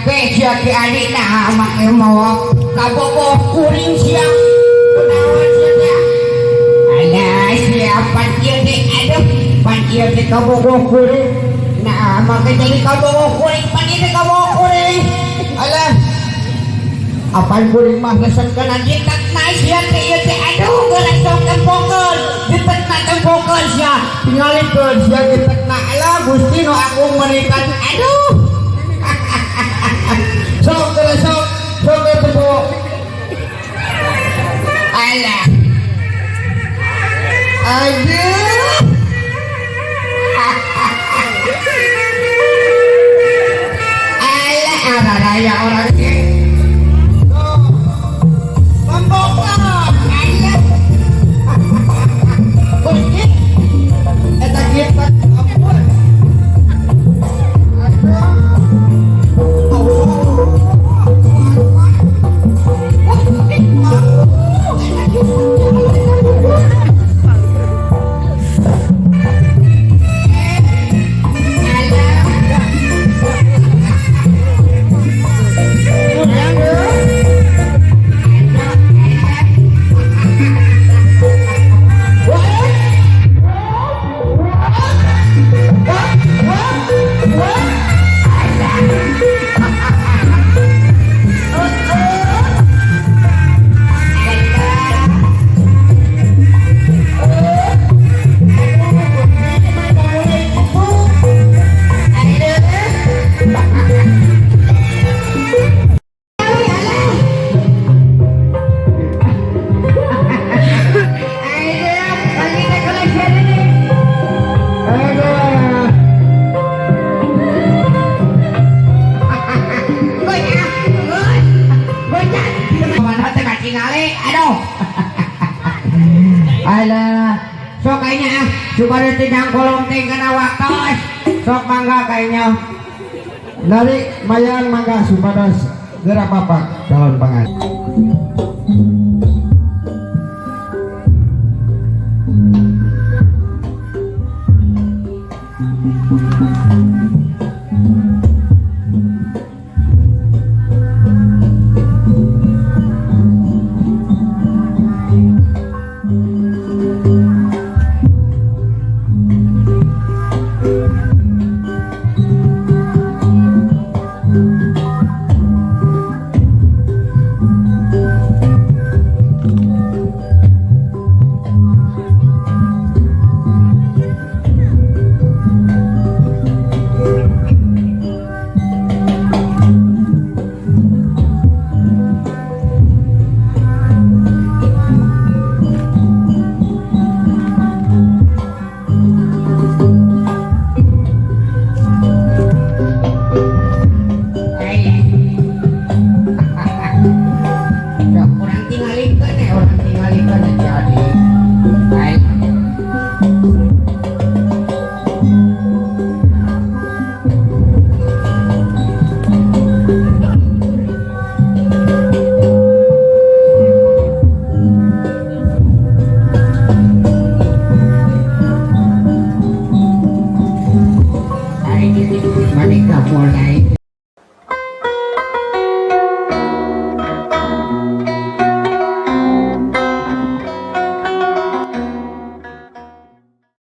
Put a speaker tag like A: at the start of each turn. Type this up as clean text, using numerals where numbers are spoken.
A: Ke sia ki adik nah make mawa kabogoh kuring sia. Kunaon sia teh? Alah sia pan ieu teh aduh pan ieu teh kabogoh kuring. Nah make jadi kabogoh kuring pan ieu teh kabogoh kuring. Alah apaan kuring mah resepkeun jitakna sia teh ieu teh aduh geura sok tempokeun jitakna tempokeun sia tingalikeun sia jitakna alah Gusti nu agung meurikan aduh sok geura sok sok geura tempo alah aduh alah araraya orang ieu. Alah, sok kayaknya ah, cuma tinjang kolong ting kena waktu, sok mangga kayaknya.
B: Dari mayang mangga supados gerak bapak calon pengantin.
A: Orang tinggalikeun eh, orang tinggalikeun jadi. Baik. Menikah mulai.